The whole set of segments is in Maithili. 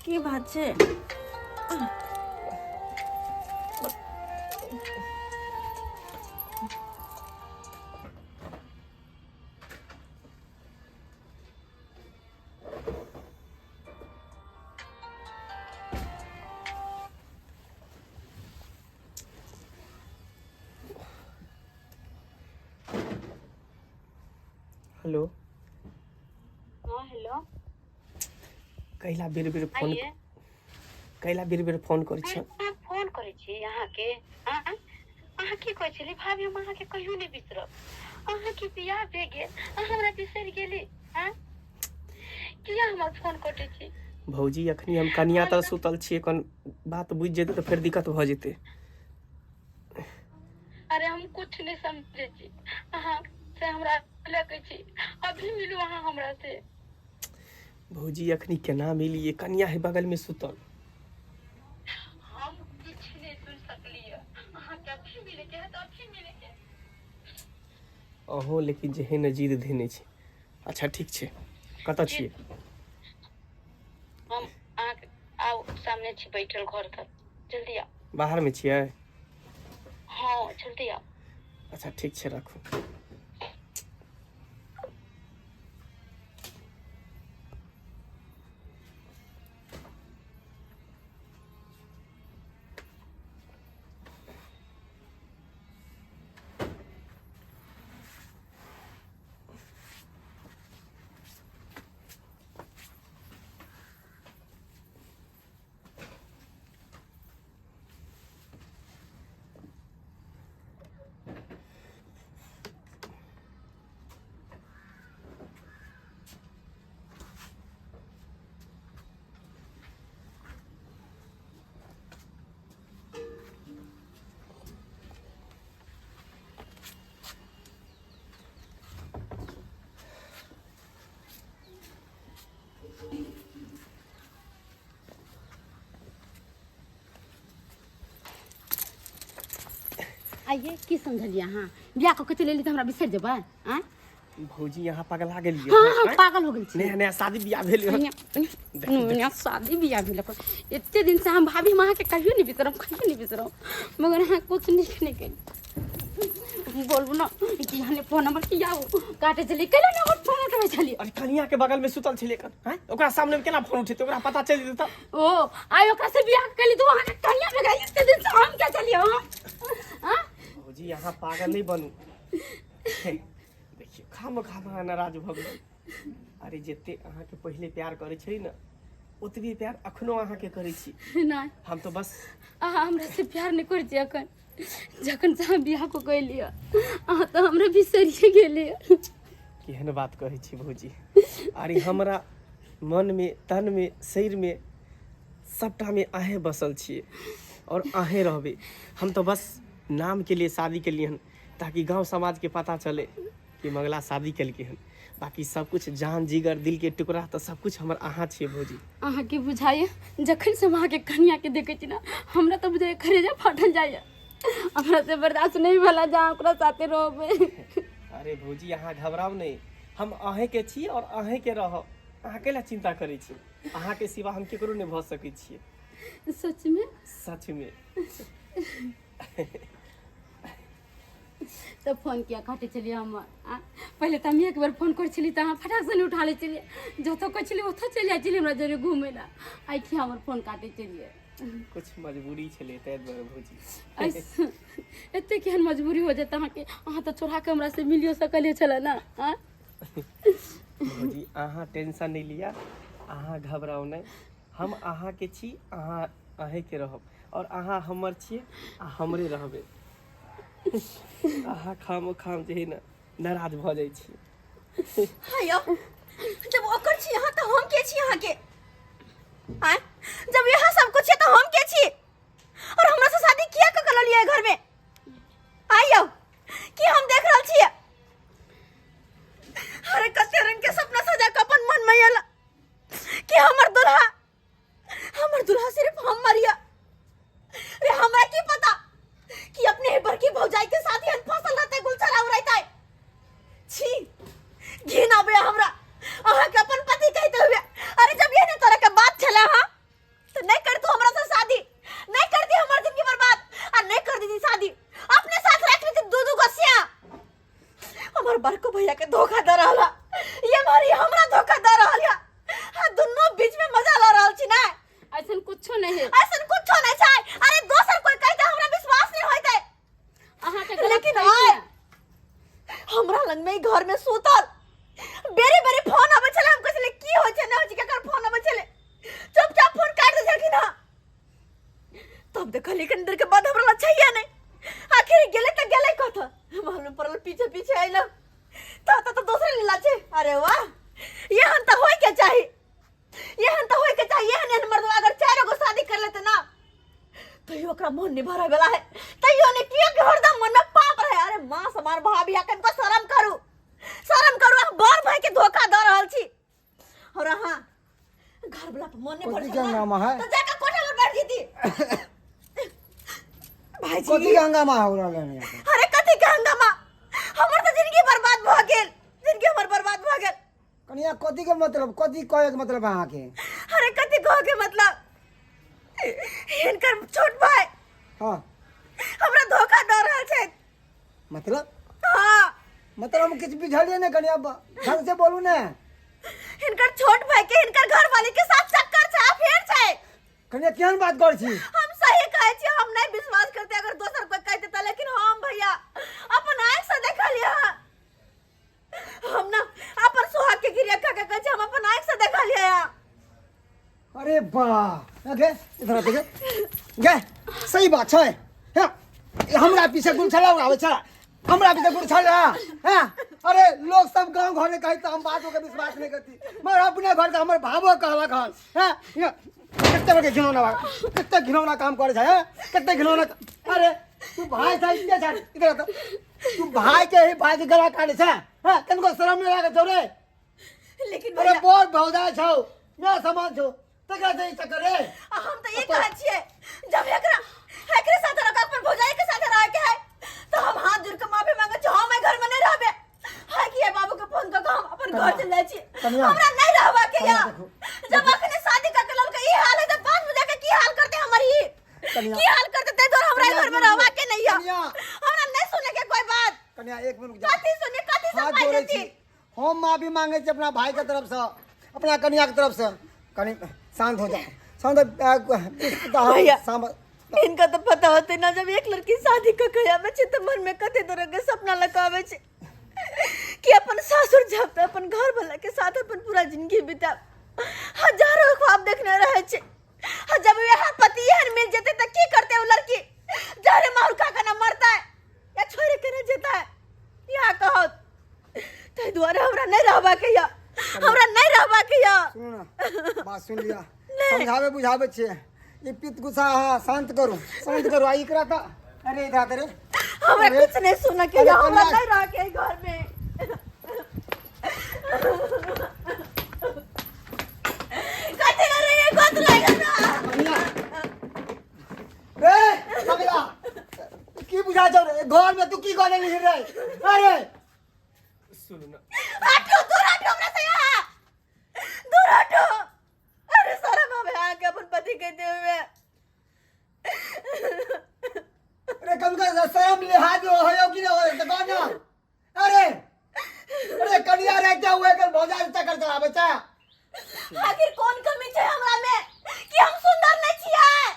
की बात छै? हेलो। हाँ, हेलो। कैला बेर बेर फोन आइए। कैला बेर बेर फोन करै छी? हम फोन करै छी अहाँके। आँय, अहाँ की कहै छली? भाभी, हम अहाँके कहियो नहि बिसरब। अहाँके बियाह भए गेल, अहाँ हमरा बिसरि गेली? आँय, किया हमर फोन कटै छी? भौजी, अखनी हम कनिया हम तर तऽ सुतल छियै, कन बात बुझि जेतै तऽ फेर दिक्कत भऽ जेतै। अरे, हम कुछ नहि समझै छी। अहाँ से हमरा लऽ छी, अभी मिलू अहाँ हमरा से। भौजी, अखनी केना मिलियै? कनिया है बगल में सुतल। हम किछु नहि सुनि सकलियै। अहाँके अभी मिलैके है तऽ अभी मिलैके। अहूँ लेकिन जे है ने जिद धेने छै। अच्छा, ठीक छै, कतऽ छियै? हम अहाँके आउ सामने छी बैठल घर तर, जल्दी आउ। बाहरमे छियै? हाँ, जल्दी आउ। अच्छा, ठीक छै, राखू। आइए, की समझलियै अहाँ? बियाह कऽ के चलि एली तऽ हमरा बिसरि जेबै? आँय? भौजी, यहाँ पगला गेलियै? हाँ, आँय? पागल हो गेल छी। नया नया शादी बियाह भेल हन। नया नया शादी बियाह भेल, एते दिन से हम भाभी, हम अहाँके कहियो नहि बिसरब, कहियो नहि बिसरब, मगर अहाँ कुछ नीक नहि केली। बोलू ने कि अहाँ फोन नंबर किया काटे छलियै? कैला ने हमर फोन उठबै छलियै? अरे, कनिया के बगल में सुतल छलै कन, आँय? ओकरा सामने में केना फोन उठेतै? ओकरा पता चलि जेतै तऽ। ओ आइ ओकरा से बियाह केली तऽ अहाँके कनिया भे गेल, एते दिन से हम क्या छलियै? हम हाँ? भौजी, यहाँ पागल नहि बनू। देखियौ, खाम खाम अहाँ नाराज भऽ गेल। अरे, जते अहाँके पहिले प्यार करै छली ने, ओतबे प्यार अखनो अहाँके करै छी। नहि। हम तऽ बस अहाँ हमरा से प्यार नहि करै छी। अखन जखन से अहाँ बियाह कऽ के एलियै, अहाँ तऽ हमरा बिसरिए गेलियै। केहन बात कहै छी भौजी? अरे, हमरा मनमे, तनमे, शरीरमे, सबटामे अहें बसल छियै और अहें रहबै। हम तऽ बस नामके लिए शादी केलियै हन, ताकि गाँव समाजके पता चले कि मंगला शादी केलकै हन। बाकी सब कुछ, जान, जिगर, दिलके टुकड़ा तऽ सब कुछ हमर अहाँ छियै भौजी। अहाँके बुझाइए, जखन से हम अहाँके कनियाके देखै छी ने, हमरा तऽ बुझाइए करेजा फाटल जाइए। हमरा से बर्दाश्त नहि भेला जा ओकरा साथे रहबै। अरे भौजी, अहाँ घबराउ नहि। हम अहेंके छी और अहेंके रहब। अहाँ कैला चिन्ता करै छी? अहाँके सिवा हम केकरो नहि भऽ सकै छियै। सचमे? सचमे। तऽ फोन किया काटै छलियै हमर? आ पहिले तऽ हम एक बेर फोन करै छलियै तऽ अहाँ फटाक से नहि उठा लै छलियै। जतऽ कहै छलियै ओतऽ चलि जाइ छलियै हमरा जरे घूमै लए। आइ किया हमर फोन काटै छलियै? कुछ मजबूरी छलै, ताहि दुआरे भौजी। एते केहन मजबूरी हो जायत अहाँके? अहाँ तऽ चोरा के हमरा से मिलियो सकलियै छलै ने? आँ? भौजी, अहाँ टेंशन नहि लिअ, अहाँ घबराउ नहि। हम अहाँके छी, अहाँ अहेंके रहब और अहाँ हमर छियै आ हमरे रहबै। अहाँ खामो खाम जे है ने नाराज भऽ जाइ छी। हाँ यौ, जब ओकर छी अहाँ तऽ हम के छी अहाँके? आँय, जब यहाँ सब कुछ है तऽ हम के छी और हमरा से शादी किया कऽ के लियै घर में? आय यौ, की हम देख रहल छियै? अरे, कते रंग के सपना सजा के अपन मन में आयल कि हमर दुल्हा, हमर दुल्हा सिर्फ हमर या। रे, हमरा की पता कि अपने ही बड़की भौजाई के साथ ही फसल रहते, गुलछरा उड़ैते। छी, घिन आबे हमरा अहाँ के अपन पति कहते हुए। अरे, जब ये ने तरह के बात छले, हाँ। बड़को भैया के धोखा दे रहल है, ये मारी हमरा धोखा दे रहल है। हाँ, दुनू बीच में मजा ला रहल छी ना। ऐसन कुछो नहीं है। ऐसन कुछो नहीं छै। अरे दोसर कोई कहते हमरा विश्वास नहीं होते। अहाँ के गलत लेकिन फहमी आय है। हमरा लग में घर में सुतल बेरी बेरी फोन आबै छलै, हम कहै छलै की होइ छै नहि होइ छै, केकर फोन आबै छलै, चुपचाप फोन काटि दै छलखिन हँ। तब देखलियै कनि देर के बाद हमरा लग छैहे नहि, आखिर गेलै तऽ गेलै कतऽ? मालूम पड़ल पीछे पीछे अयलहुँ तऽ तऽ दोसरे लीला छै। अरे वाह, एहन तऽ होइके चाही, एहन तऽ होइके चाही। एहन एहन मर्द अगर चारि गो शादी कर लेते ना तैयो ओकरा मन नहीं भरे वाला है, तैयो नहीं, किया कि हरदम मन में पाप रहे। अरे माँ समान भाभी, कनको शर्म करू, शर्म करू, अहाँ बड़ भाई के धोखा दऽ रहल छी और अहाँ घर वाला पर मन नहीं कथी भर के हंगामा है? तो जाके कोठा पर बैठ जीती भाईजी। कथी के हंगामा हो रहल है यहाँ पे? अरे कथी के हंगामा, हमर तऽ जिंदगी बर्बाद भऽ गेल, जिंदगी हमर बर्बाद भऽ गेल। कनिया, कथी के मतलब, कथी कहे के मतलब अहाँके? अरे कथी कहे के मतलब, हिनकर छोट भाई हमरा धोखा दऽ रहल छै। मतलब? हाँ। मतलब हम किछु बुझलियै नहि कनिया, ढंग से बोलू ने। हिनकर छोट भाई के हिनकर घर वाली के साथ चक्कर छै, अफेयर छै। कनिया, केहन बात करै छी? हम सही कहै छी, हम नहीं विश्वास करते अगर दोसर कोई कहते त, लेकिन हम भैया अपन आँख से देखलियै हँ। हम ना अपन सुहाग के गिरिया खा के कहै छी, हम अपन आँख से देखलियै हँ। अरे वाह, गे इधर आ, गे गे, सही बात छै। हाँ, हमरा पीछे गुलछला उड़ाबै छला, हमरा पीछे गुलछला। हाँ, अरे लोग सब गांव घर में कही तो हम बातों के विश्वास नहीं करती, मगर अपने घर से हमर भावो कहलक हन। हाँ, यहाँ कते बड़के घिनौना बा, कते घिनौना काम करे छै, हाँ? कते घिनौना। अरे तू भाई छै, इते छै, इधर आ तो। तू भाई के ही भाई के गला काटे छै। हाँ, तनको शरम नहीं लागे छौ रे? लेकिन अरे भैया बड़ भौजाई छौ, ना समाज छौ, तकरा से ई चक्कर रे। आ हम तो ये कहै छियै, जब एकरा एकरे साथ रह के अपन भौजाई के साथ रह के है तो हम हाथ जोड़ के माफी मांगे छी, हम एहि घर में नहीं रहबे। है कि बाबू के फोन क के हम अपन घर चल जाइ छी, कनिया, हमरा नहीं रहबा के या। कनिया, देखो। जब अखने शादी कर के ललके ई हाल है त बाद में जाके की हाल करते हमर ई? कनिया। की हाल करते? ते तोर हमरा कनिया, घर में रहबा के नहीं है। कनिया। हमरा नहीं सुने के कोई बात। कनिया, एक मिनट रुक जा। कथी सुने, कथी हाथ सफाई जोड़ै देती? छी, हम माफी मांगे छी अपना भाई के तरफ से, अपना कनिया के तरफ से। कनि शांत हो जाओ, शांत हो। भैया। शांत। इनका तो पता होते ना, जब एक लड़की शादी क के आवे छै त मन में कते तरह के सपना लगावे छै कि अपन सासुर जाब त अपन घर वाला के साथ अपन पूरा जिंदगी बिताब, हजारों ख्वाब देखने रहे छै। आ जब वह पति एहन मिल जेते त की करते वो लड़की? जहरे माहौल खा के ना मरता है या छोड़ के ना जेता है या कहो। ताहि दुआरे हमरा नहीं रहबा के या, हमरा नहीं रहबा के या। सुनू ना, बात सुन लिया, समझावे बुझावे छियै, ई पित्त गुस्सा अहाँ शांत करू, शांत करू। आ एकरा तऽ अरे इधर आते रे। हमरा अरे, कुछ नहीं सुना के अरे या, हमरा कन्या। नहीं रह के घर में। कथी ले रे गोद लागे ना। कन्या रे, पगला, की बुझा छौ रे? घर में तू की करे ली रे? अरे सुनू ना। हटो, दूर हटो हमरा से, यहाँ दूर हटो। अरे शर्म आवे अहाँके अपन पति के देवे। अरे कम कर, शर्म लिहाज हो कि नहीं हो तो कौन ना। अरे अरे कनिया रहते हुए कर भौजाई चक्कर चलाबै छै। आखिर कोन कमी छै हमरा में कि हम सुंदर नहीं छियै?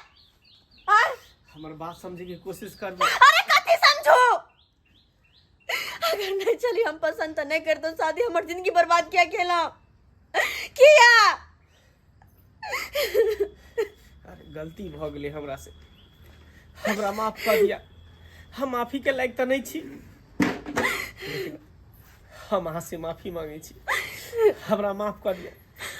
आय? हमर बात समझे के कोशिश करबै। अरे कथी समझू? अगर नहीं चली हम पसंद तो नहीं करतो शादी, हमर जिंदगी बर्बाद किया केला किया? अरे गलती भऽ गेलै हमरा से, हमरा माफ कऽ दिया। हम माफी के लायक तऽ नहि छी, लेकिन हम अहाँ से माफी मांगे छी, हमरा माफ कऽ दिया।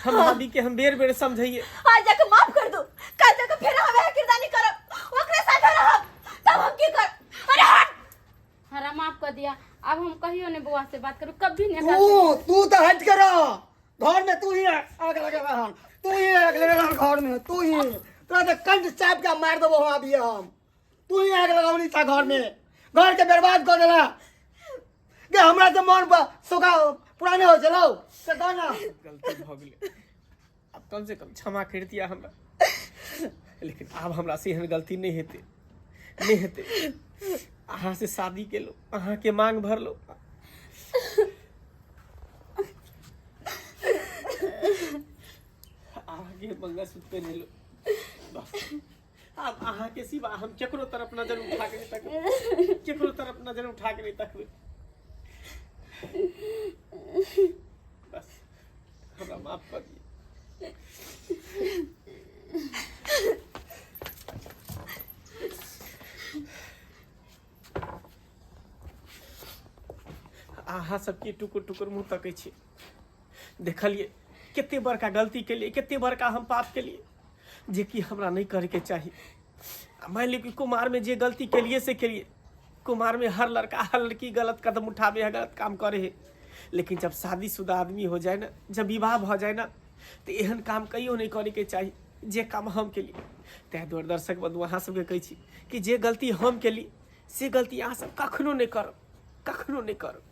हम भाभी के हम बेर बेर समझैये। आज जाके माफ कर दू, कल जाके फिर हम वह किरदानी करब, ओकरे साथ रहब, तब हम की कर? अरे हट। हमरा माफ कर दिया, अब हम कहियो नहीं बउआ से बात करू, कभी नहीं। तू तू तो हट के रह घर में, तू ही आग लगे रहन, तू ही आग लगे रहन घर में, तू ही। तोरा तो कंठ चाप के मार देबो हम अभी हम। तू ही आग लगावनी था घर में, घर के बर्बाद कर देला के। हमरा तो मन सुखा पुराने हो चलो से कह ना। गलती भऽ गेलै, आब कम से कम क्षमा करि दिया हमरा, लेकिन आब हमरा से एहन गलती नहि हेतै, नहि हेतै। अहाँ से शादी केलहुँ, अहाँके मांग भरलहुँ। अहाँके मंगलसूत्र पहिरेलहुँ। बस आब अहाँके सिवा हम केकरो तरफ नजर उठा के नहि तकबै, केकरो तरफ नजर उठा के नहि तकबै। बस हमरा माफ कऽ दिअ। अहाँ सबके टुकुर टुकुर मुँह तकै छी, देखलियै कते बड़का गलती केलियै, कते बड़का हम पाप केलियै जेकि हमरा नहि करैके चाही। आ मानि लिअ कि कुमारमे जे गलती केलियै से केलियै, कुमारमे हर लड़का हर लड़की गलत कदम उठाबै है, गलत काम करै है, लेकिन जब शादीशुदा आदमी हो जाए ना, जब विवाह भऽ जाए ना, तऽ एहन काम कहियो नहि करैके चाही जे काम हम केलियै। ताहि दुआरे दर्शक बन्धु अहाँ सबके कहै छी कि जे गलती हम केली से गलती अहाँ सब कखनो नहि करब, कखनो नहि करब।